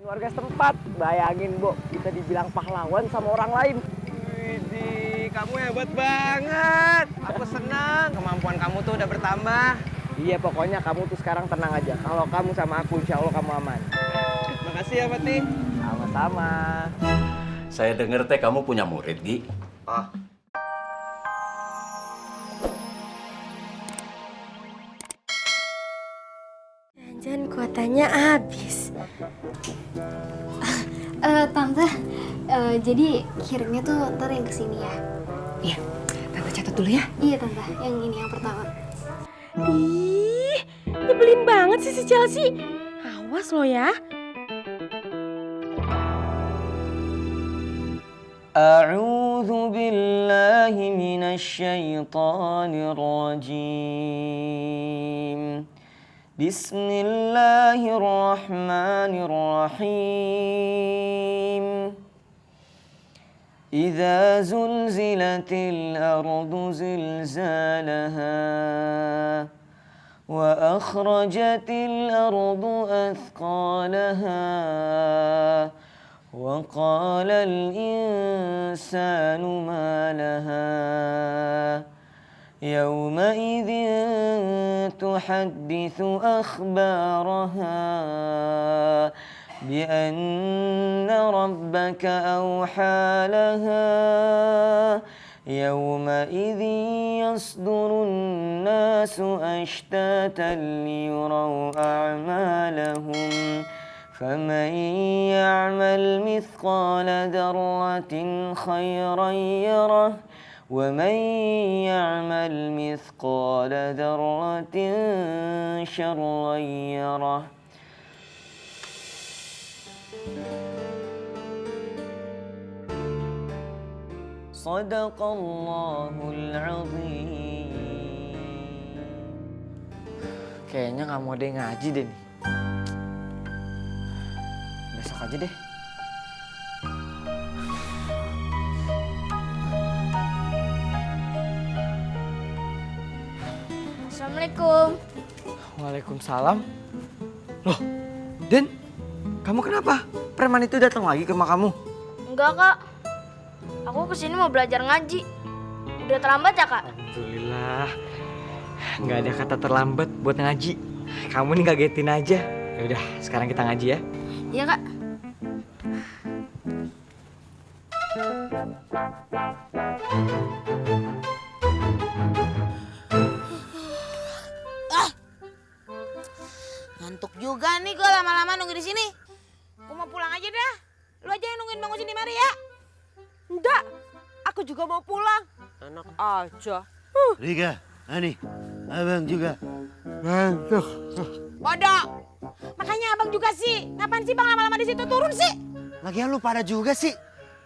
Warga setempat, bayangin Bu, kita dibilang pahlawan sama orang lain. Widih, kamu hebat banget. Aku senang, kemampuan kamu tuh udah bertambah. Iya, pokoknya kamu tuh sekarang tenang aja. Kalau kamu sama aku, insya Allah kamu aman. Makasih ya, Pati. Sama-sama. Saya dengar teh kamu punya murid, Gi. Oh, Jangan kuotanya habis. Tante, jadi kirimnya tuh ntar yang kesini ya? Iya, Tante catat dulu ya. Iya Tante, yang ini yang pertama. Ih, nyebelin banget sih si Chelsea. Awas lo ya. A'udzu billahi minasy syaithanir rajim. Bismillahirrahmanirrahim. Idza zulzilatil ardu zilzalaha wa akhrajatil ardu athqalaha wa qala al insanu ma laha يومئذ تحدث أخبارها بأن ربك أوحى لها يومئذ يصدر الناس أشتاتا ليروا أعمالهم فمن يعمل مثقال ذرة خيرا يره ومن يعمل مثقال ذرة شرا يره صدق الله العظيم. Kayaknya nggak mau ada yang ngaji deh nih. Besok aja deh. Assalamualaikum. Waalaikumsalam. Loh, Den, kamu kenapa? Preman itu datang lagi ke rumah kamu? Enggak, Kak. Aku kesini mau belajar ngaji. Udah terlambat ya, Kak? Alhamdulillah. Nggak ada kata terlambat buat ngaji. Kamu nih ngagetin aja. Ya udah, sekarang kita ngaji ya. Iya, Kak. Ngantuk juga nih gue lama-lama nunggu di sini. Gue mau pulang aja dah. Lu aja yang nungguin Bang Usin di mari ya. Enggak, aku juga mau pulang. Enak aja. Rika, Ani, abang juga ngantuk. Bodoh. Makanya abang juga sih. Ngapain sih bang lama-lama di situ turun sih? Lagian lu pada juga sih.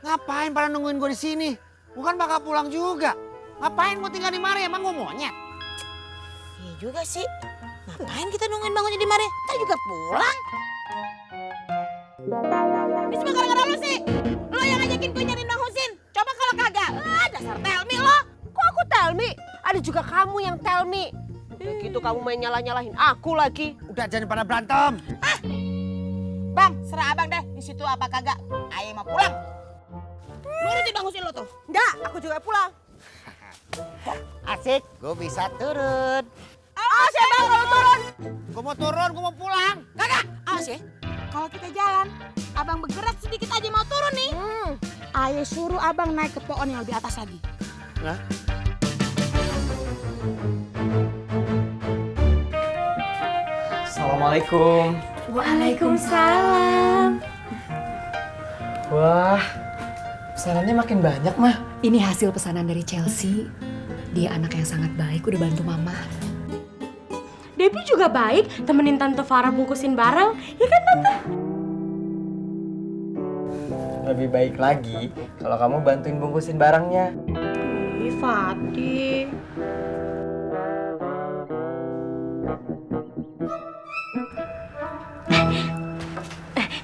Ngapain pada nungguin gue di sini? Bukan bakal pulang juga. Ngapain gue tinggal di mari emang gue monyet? Iya juga sih. Ngapain kita nungguin Bang Usin di mari? Ntar juga pulang. Ini semua gara-gara lu sih. Lu yang ngajakin gue nyariin Bang Usin. Coba kalau kagak. Dasar telmi lo. Kok aku tell me? Ada juga kamu yang tell me. Begitu kamu main nyalah-nyalahin aku lagi. Udah jangan pada berantem. Bang, serah abang deh. Di situ apa kagak? Ayo mau pulang. Lu urusin Bang Usin lo tuh. Enggak, aku juga pulang. Asik, gue bisa turun. Awas ya bang kalau turun. Gue mau turun, gue mau pulang. Kagak, awas ya. Kalau kita jalan, abang bergerak sedikit aja mau turun nih. Ayo suruh abang naik ke pohon yang lebih atas lagi. Nah, Assalamualaikum. Waalaikumsalam. Wah, pesanannya makin banyak, Mah. Ini hasil pesanan dari Chelsea. Dia anak yang sangat baik, udah bantu mama. Debbie juga baik, temenin Tante Farah bungkusin barang. Ya kan, Tante? Lebih baik lagi kalau kamu bantuin bungkusin barangnya. Ih, Fatih.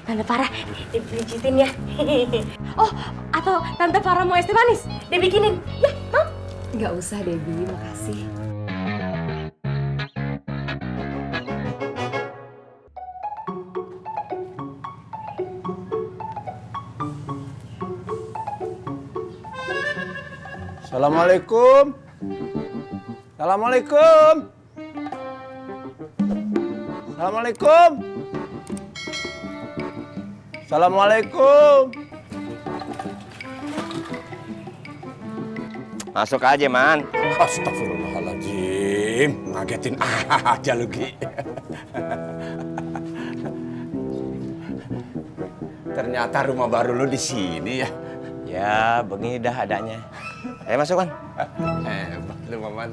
Tante Farah, dipijitin ya. Oh, atau Tante Farah mau es teh manis? Dia bikinin. Ya, mau? Nggak usah, Debbie. Makasih. Assalamualaikum. Assalamualaikum. Assalamualaikum. Assalamualaikum. Masuk aja, Man. Astagfirullahaladzim, ngagetin aja lu, Gi. Ternyata rumah baru lu di sini ya. Ya, begini dah adanya. Ayo masuk, Man. Hebat lu, Maman.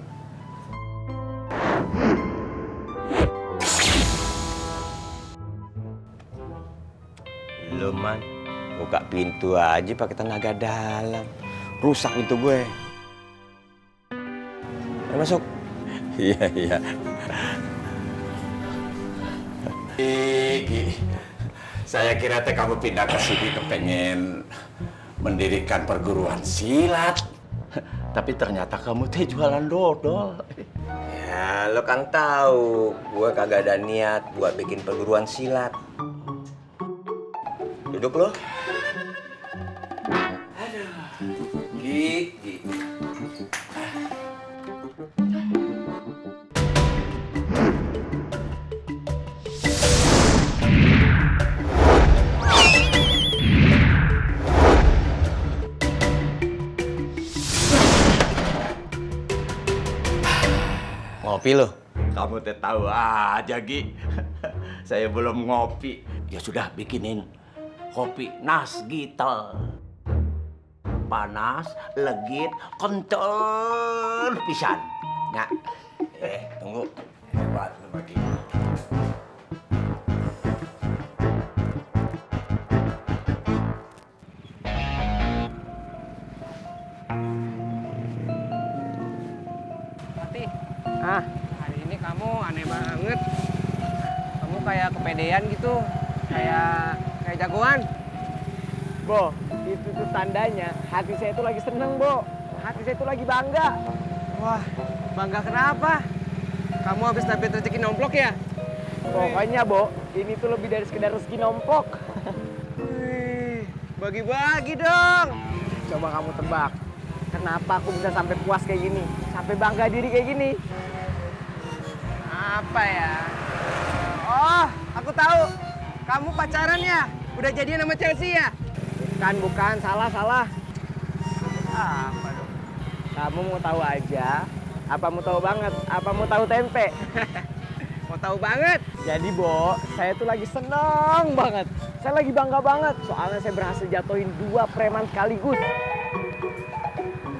Lu, Man. Buka pintu aja pakai tenaga dalam. Rusak pintu gue. Ayo masuk. Iya, iya. Gi, saya kira teh kamu pindah ke sini kepengen mendirikan perguruan silat. Tapi ternyata kamu teh jualan dodol. Ya, lo kan tahu, gue kagak ada niat buat bikin perguruan silat. Duduk lo. Gi. Ngopi lo. Kamu teh tahu aja, Gi. Saya belum ngopi. Ya sudah, bikinin kopi Nasgitel. Panas, legit, kental pisan. Nah, tunggu. Hebat lu, Gi. Mati. Hari ini kamu aneh banget. Kamu kayak kepedean gitu. Kayak jagoan. Bo, itu tuh tandanya hati saya itu lagi seneng, Bo. Hati saya itu lagi bangga. Wah, bangga kenapa? Kamu habis dapet rezeki nomplok ya? Pokoknya, Bo, ini tuh lebih dari sekedar rezeki nomplok. Wih, bagi-bagi dong. Coba kamu tebak. Kenapa aku bisa sampai puas kayak gini? Sampai bangga diri kayak gini? Apa ya? Oh, aku tahu. Kamu pacaran ya? Udah jadian sama Chelsea ya? Bukan. Salah. Apa dong? Kamu mau tahu aja? Apa mau tahu banget? Apa mau tahu tempe? Mau tahu banget? Jadi, Bo, saya tuh lagi seneng banget. Saya lagi bangga banget. Soalnya saya berhasil jatuhin 2 preman sekaligus.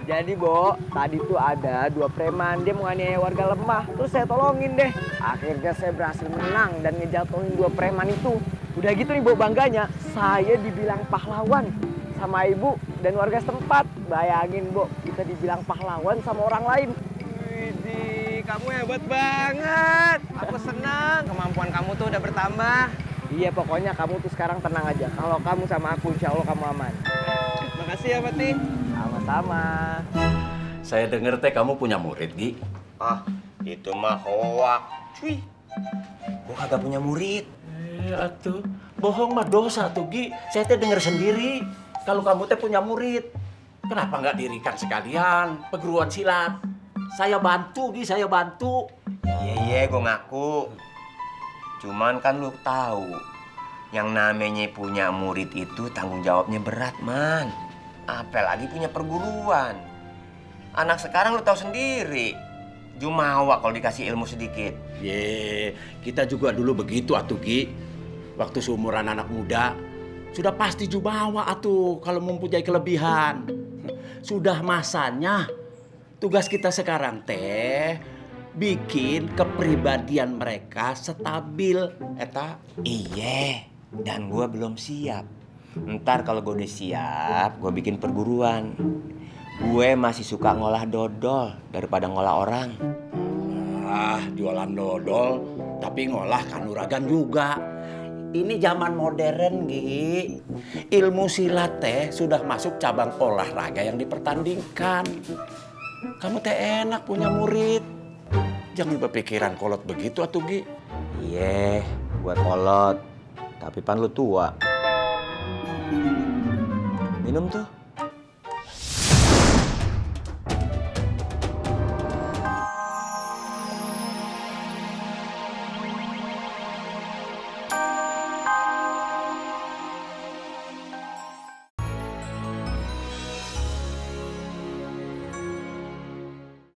Jadi, Bo, tadi tuh ada 2 preman, dia mau nganiaya warga lemah. Terus saya tolongin deh. Akhirnya saya berhasil menang dan ngejatuhin 2 preman itu. Udah gitu nih, Bo, bangganya. Saya dibilang pahlawan sama ibu dan warga setempat. Bayangin, Bo, kita dibilang pahlawan sama orang lain. Widih, kamu hebat banget. Aku senang. Kemampuan kamu tuh udah bertambah. Iya, pokoknya kamu tuh sekarang tenang aja. Kalau kamu sama aku, insya Allah kamu aman. Makasih ya, Pati. Sama-sama. Saya denger teh kamu punya murid, Gi. Ah, itu mah hoak. Cuy, gua kagak punya murid. Atuh, bohong mah dosa tuh, Gi. Saya teh denger sendiri kalau kamu teh punya murid. Kenapa nggak dirikan sekalian perguruan silat? Saya bantu, Gi, saya bantu. Iya, gua ngaku. Cuman kan lu tahu, yang namanya punya murid itu tanggung jawabnya berat, Man. Apalagi punya perguruan. Anak sekarang lu tahu sendiri. Jumawa kalau dikasih ilmu sedikit. Ye, kita juga dulu begitu atuh, Gi. Waktu seumuran anak muda, sudah pasti jumawa atuh kalau mempunyai kelebihan. Sudah masanya tugas kita sekarang teh bikin kepribadian mereka stabil, eta. Iya, dan gua belum siap. Ntar kalau gue udah siap, gue bikin perguruan. Gue masih suka ngolah dodol daripada ngolah orang. Ah, jualan dodol, tapi ngolah kanuragan juga. Ini zaman modern, Gi. Ilmu silat teh sudah masuk cabang olahraga yang dipertandingkan. Kamu teh enak punya murid. Jangan berpikiran kolot begitu atuh, Gi. Iya, gue kolot. Tapi pan lu tua. Minum tuh.